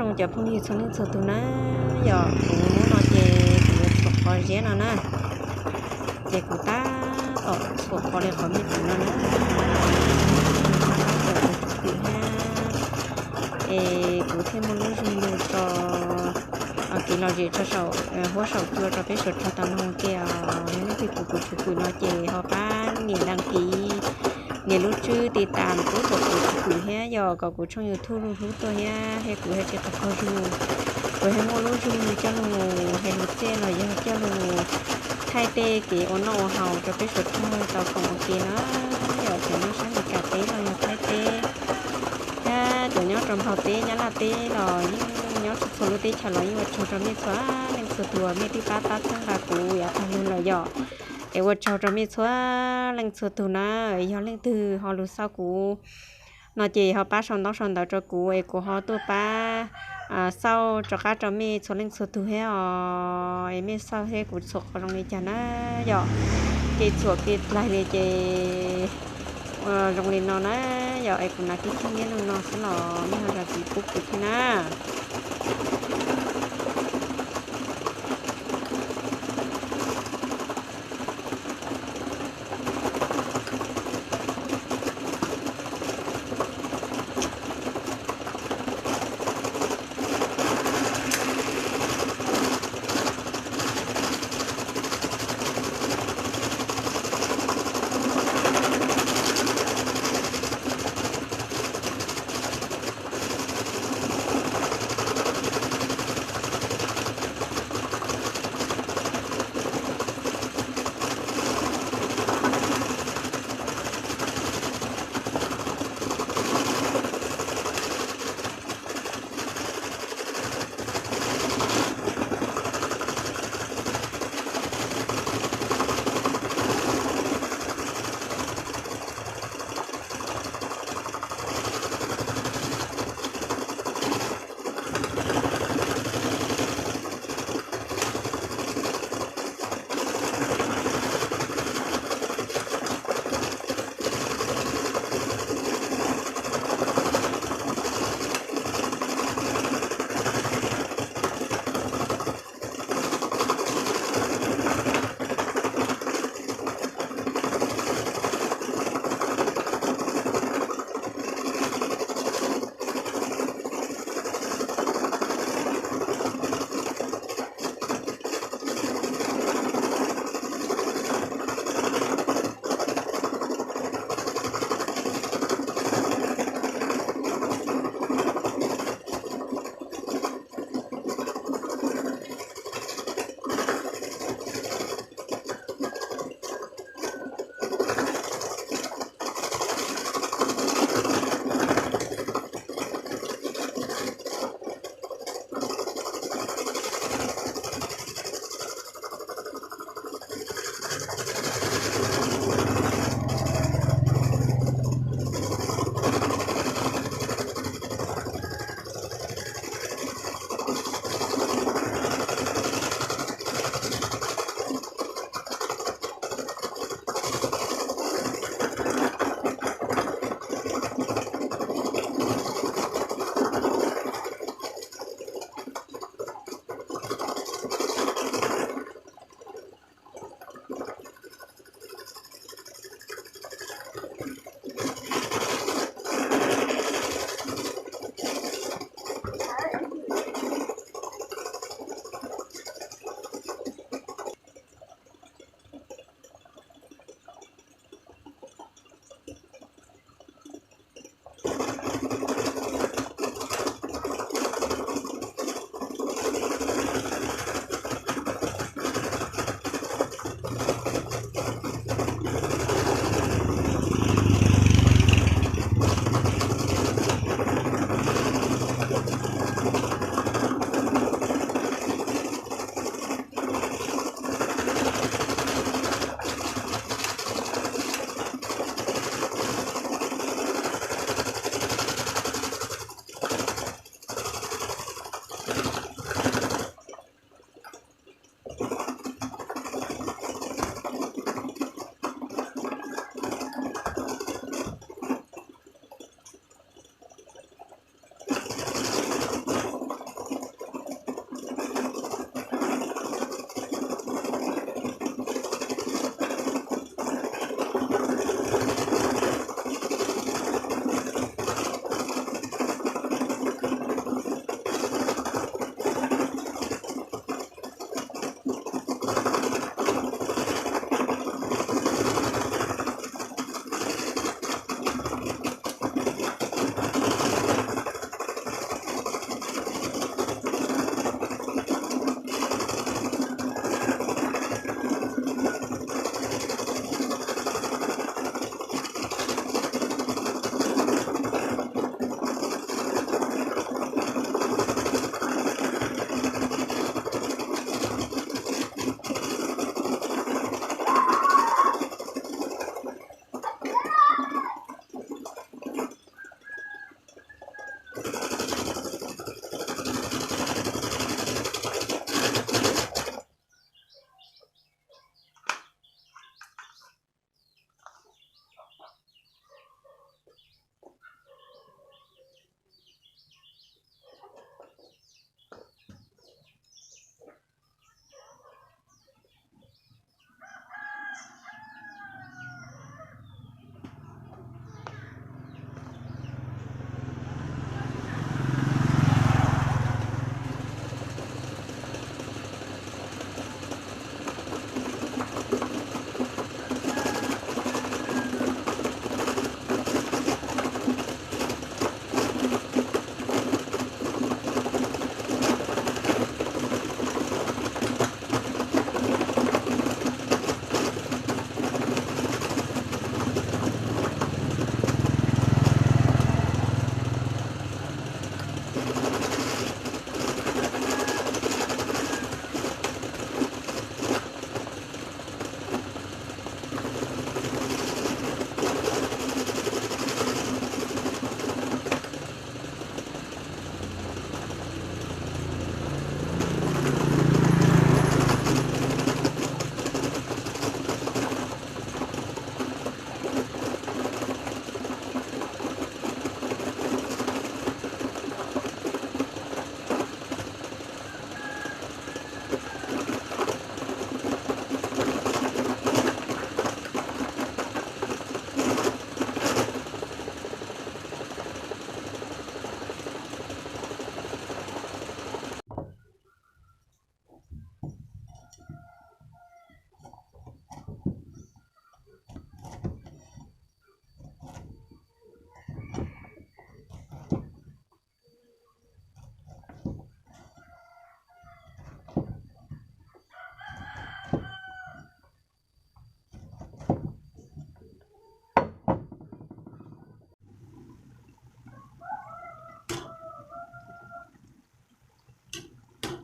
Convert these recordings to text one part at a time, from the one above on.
Zoo cov phooj ywg txhua leej txhua tus na, yog kuv hnub no ces kuv yuav txhuam qhov ziab no na, ces kuv tab tom txhuam qhov li qhov me ntawm no na, tab tom txhuam kuv thiab, es kuv thiaj muaj lub zog lug tso kev lom zem tso saum huab saum cua rau peb suav tsaug tau mloog ua ke os. Yog leej twg pum kuv tshuv pwm no ces ho pab nias đăng ký, nias lub tswb tiv tas pub rau kuv tshuv pwm thiab yog kom kuv tshooj YouTube lub hlub tuaj thiab, thiab kuv thiaj tsis qaug qaug zog, kuv thiaj muaj lub zog coj lug hais lus txiaj los yog coj lug thaij tej kev ua noj ua haus rau peb suav tsaug tau koom ua ke na. Yog cov nyob sab Amelikas teb los yog Thaib teb, thiab cov nyob rau Nplog teb Nyab Laj teb los yeej nyob txhua txhua lub teb chaws los yeej ua tsaug rau mej txhua leej txhua tus, mej twb pab pab txhawb nqa kuv yav tag lug lawm yom. Es ua tsaug rau mej txhua leej txhua tus na. Yog leej twg ho lug xauj kuv no ces ho pab sau ntaub sau ntawv rau kuv es kuv ho tuaj pab xauj rov qab rau mej txhua leej txhua tus thiab os. Es mej xauj thiab kuv txhuam qhov zoo li cas na yom. Kev txhuam kev dlaig li ces zoo li no na yom. Es kuv hnav tib tug nyiaj no no xwb los mej ho zam txim pub kuv thiab na.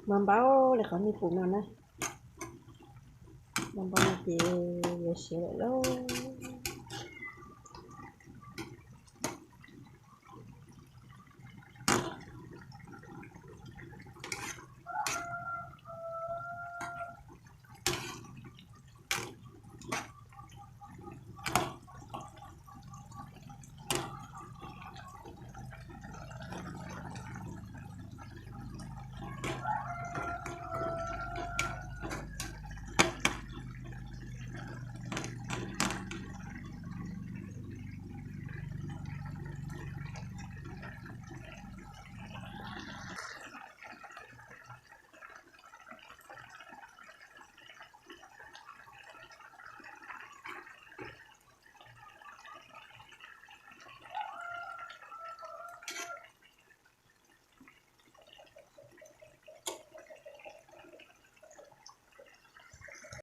Mas npau li qhov nej pum no na, mas npau no ces yuav siav lawm lauj.